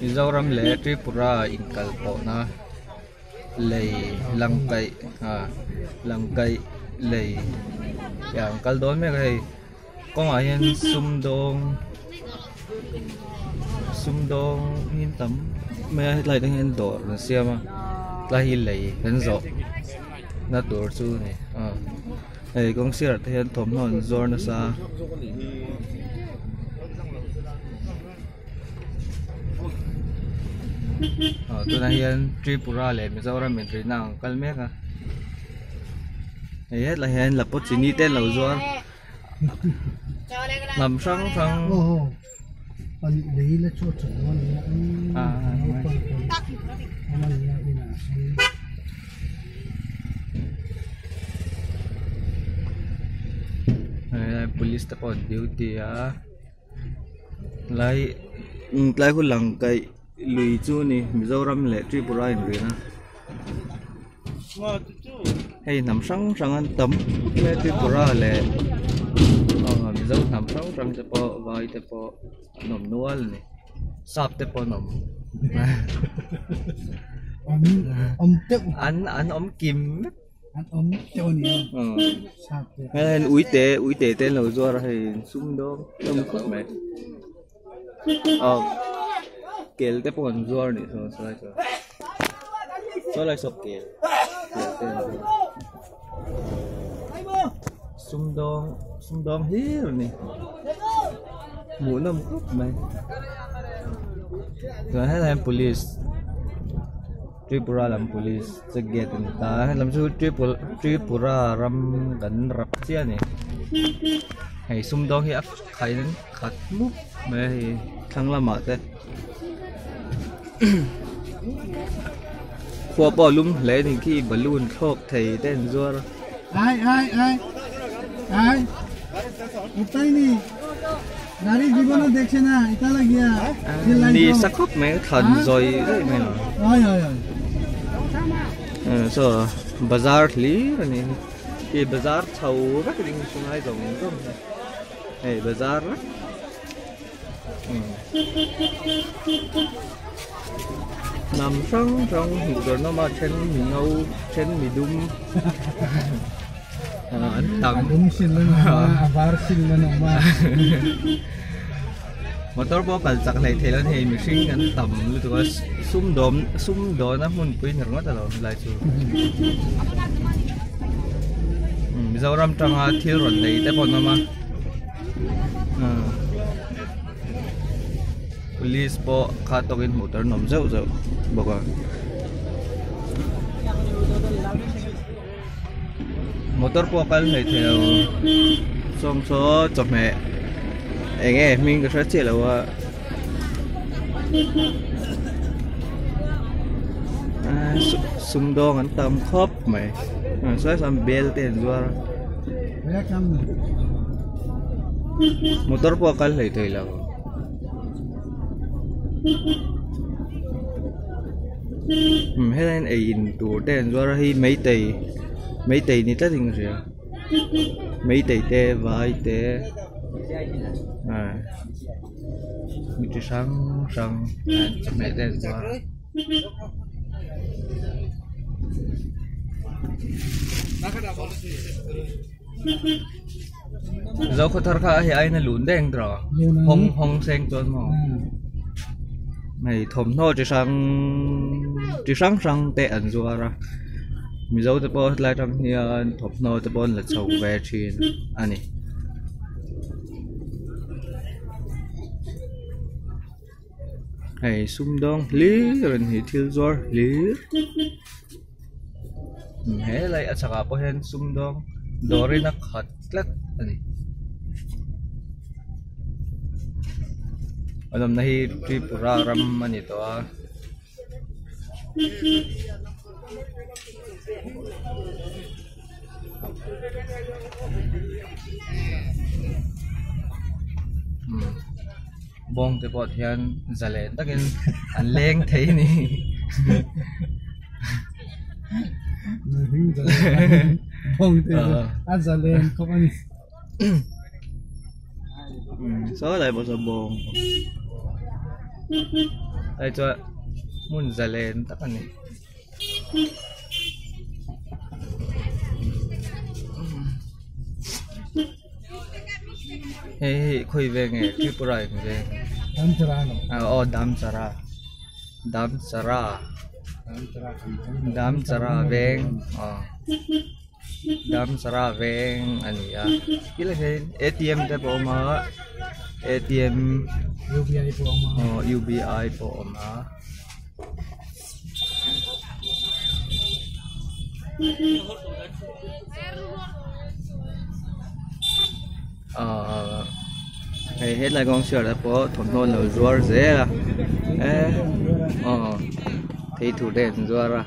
Mizoram leh Tripura inkal pawhna lei langkaih ah langkaih lei ah an kal dawn mek a hei kawngah hian sumdawng sumdawng hmin tam mai a hetlai te hian dawr an siam a tlai hi lei kan zawh na tur chu a ni ah hei kawng sirah te hian thawmhnaw an zuar nasa. Aw tunah hian Tripura leh Mizoram inrina ang kal mek a hei hetlai hian lapua chini te an lo zuar hnam hrang hrang hei police te pawh an duty a. Lai tlai hun lang kaih lui chu a ni Mizoram leh Tripura a inrin a hei hnam hrang hrang an tam khawp mai a Tripura leh aw Mizo hnam hrang hrang te pawh vai te pawh an awm nual a ni sap te pawh an awm an an awm kim vek. An awm teuh a nia sap te. Hei hian uite uite te an lo zuar a hei sumdawng hlawm khawp mai aw kel te pawh an zuar a nih saw sawlai saw sawlai saw kel kel te an zuar sumdawng sumdawng hlir a ni hmuhnawm khawp mai chuan helai hian police. Tripura lam police check gate ani ta a helam chu Tripura ram kan rap chiah ani hei sumdawng hi a khai in khat mup mai a hei thlang lamah te khua pawh a lum hle a ni khi balloon thlawk thei te an zuar a. Ai ai ai ai Ni sa khawp mai thlan zawi zawi mai lo saw bazar hlir a ni khi bazar chho vek a ding chu ngai zawng zawng hei bazar vek hnam hrang hrang hmuh tur an awm a then mi ngo then mi dum. An tam a dum sin an awm a a var sin an awm a motor pawh kal chak hlei thei lo hei mihring an tam lutuk a sumdawm sumdawna hmunpui ni ringawt alo helai chu Mizoram tanga thil rawn nei te pawh an awm a police pawh kha tawkin hmuh tur an awm zeuh zeuh bawk a. Motor pawh a kal hlei thei lo sawm saw chawhmeh eng nge hming ka hre chiah lo a sumdawng an tam khawp mai sawi sawn bel te an zuar a motor pawh a kal hlei thei lo. Umm helai hian ei in tur te an zuar a hei maitei maitei ni tlat in ka hria maitei te vai te ah mi chi hrang hrang chawhmeh te an zuar a. Zokhawthar kha hei aiin a lun daih ang tawh hawng hawng seng chuan maw hei thawmhnaw chi hrang chi hrang hrang te an zuar a mizo te pawh hetlai atang hian thawmhnaw te pawh an la chho ve thin a ni. Hei sumdawng hlir an ni thil zuar hlir helai a chhakah pawh hian sumdawng dawr in a khat tlat a ni. A awmna hi Tripura ram a ni tawh a. Bawng te pawh hian zalen takin an leng thei a ni. A zalen khawp a ni. Saw lai pawh saw bawng hei chuan hmun zalen tak a ni. Hei hi khawi veng nge Tripura in veng aw Damchara Damchara Damchara veng aw. Damchara veng a ni a tilai hian A T M te pawh a awm a A T M aw U B I pawh a awm a. Ahh hei hetlai kawng sirah te pawh thawmhnaw an lo zuar zel a eh aw thei tur te an zuar a.